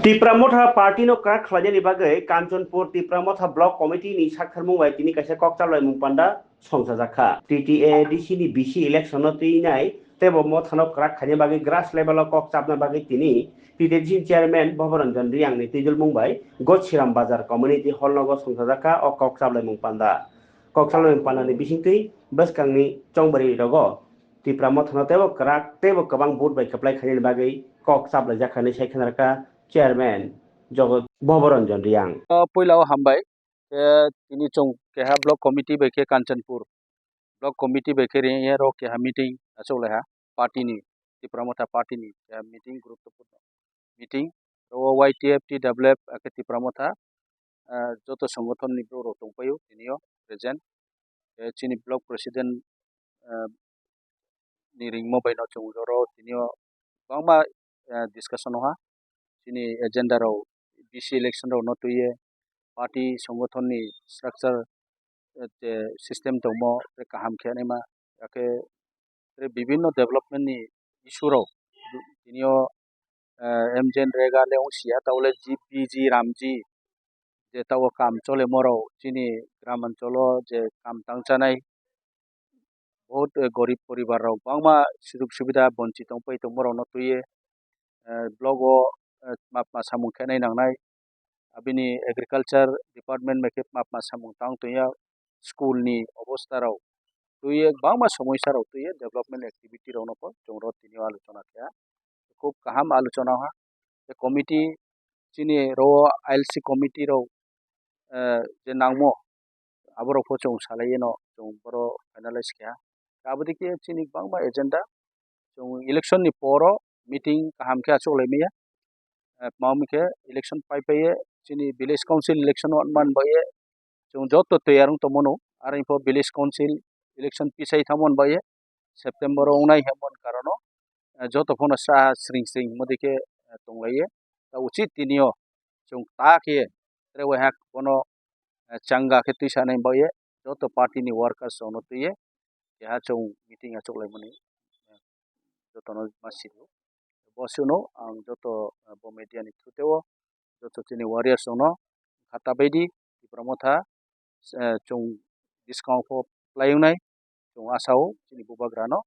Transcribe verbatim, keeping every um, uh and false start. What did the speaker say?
Tipra Motha Party no kwrak khlainani bagwi Kanchanpur Tipra Motha Block Committee ni saktharmung bai tini kaisa kok chablaimung panda songchajakha. T T A D C ni B C election no twinai teibo Motha no kwrak khaina bagwi grass level o kok chabna bagwi tini T T A D C ni chairman Bhoboranjan Riyang ni twijlmung bai Gochiram Bazar Community Hall nogo songchajakha o kok chablaimung panda. Kok chablaimung panda ni bisingtwi bwskangni chongbari rogo Tipra Mothano teibo kwrak teibo kwbang vote bai kwplai khainani bagwi kok chaplaijak kha hinwi sai khna rwkha Chairman Jogo Bhoboranjan Riyang. O puila o hambai, khe tini chwng keha block committee bai khe Kanchanpur block committee bai khe ringya rok keha meeting achuk laiha party ni, Tipra Motha party ni keha meeting, guruttopurno meeting. O Y T F, T W F, akhe Tipra Motha, ah, joto songothon ni borok rok tongpaio tini o present. Eh, chini block president, eh, ni ringmo bai no chwng oro tini o kwbangma, eh, discussion oha. Chini agenda rok B C election rok no twiye party songothon ni structure, eh, je system tongmo kaham khe naima, akhe bibinno development ni issue rok tini o, eh, M J N Rega le wng sia, ta le G P G Ramji je tabuk kam chole morok chini gram ancholo je kam tang chanai, bahut, eh, gorib poribar rok bangma sujog subida bonchit tong pai tongma rok no twiye, eh, block o, eh, map ma samung khe nai nangnai, abini agriculture department bai khe map ma samung tang tongya, school ni obostha rok twiye bangma somosya rok twiye development activity rok no bo chwng oro tini o alochona khe. Khub kaham alochona ha. Tei committee chini ro I L C committee rok, eh, je nangmo aborok pho chwng salai no chwng boro finalize khe ha. Aboni khe chini bangma agenda chwng election ni poro meeting kaham khe achuk lai maya. Eh, tma hwn khe election pai pai ye chini village council election o man bai ye chwng joto toyar wng tongmano, aro village council election pisai thangmani bai ye September o wngnai hwnmani karon o, eh, joto phano saha sring sring hwnmodi khe, eh, tong lai ye. Ta uchit tini o chwng ta khe tre wai hak bono, eh, changa khe twi sanai bai ye joto party ni workers rok no twi ye keha chwng meeting achuk lai mani, eh, joto no ma sio. Bo sino ang joto, eh, bo media ni through tei o joto chini warriors rok no kha ta bai di, Tipra Motha, eh, chwng buskang o pho phlai wngnai, chwng asa o chini bubagra no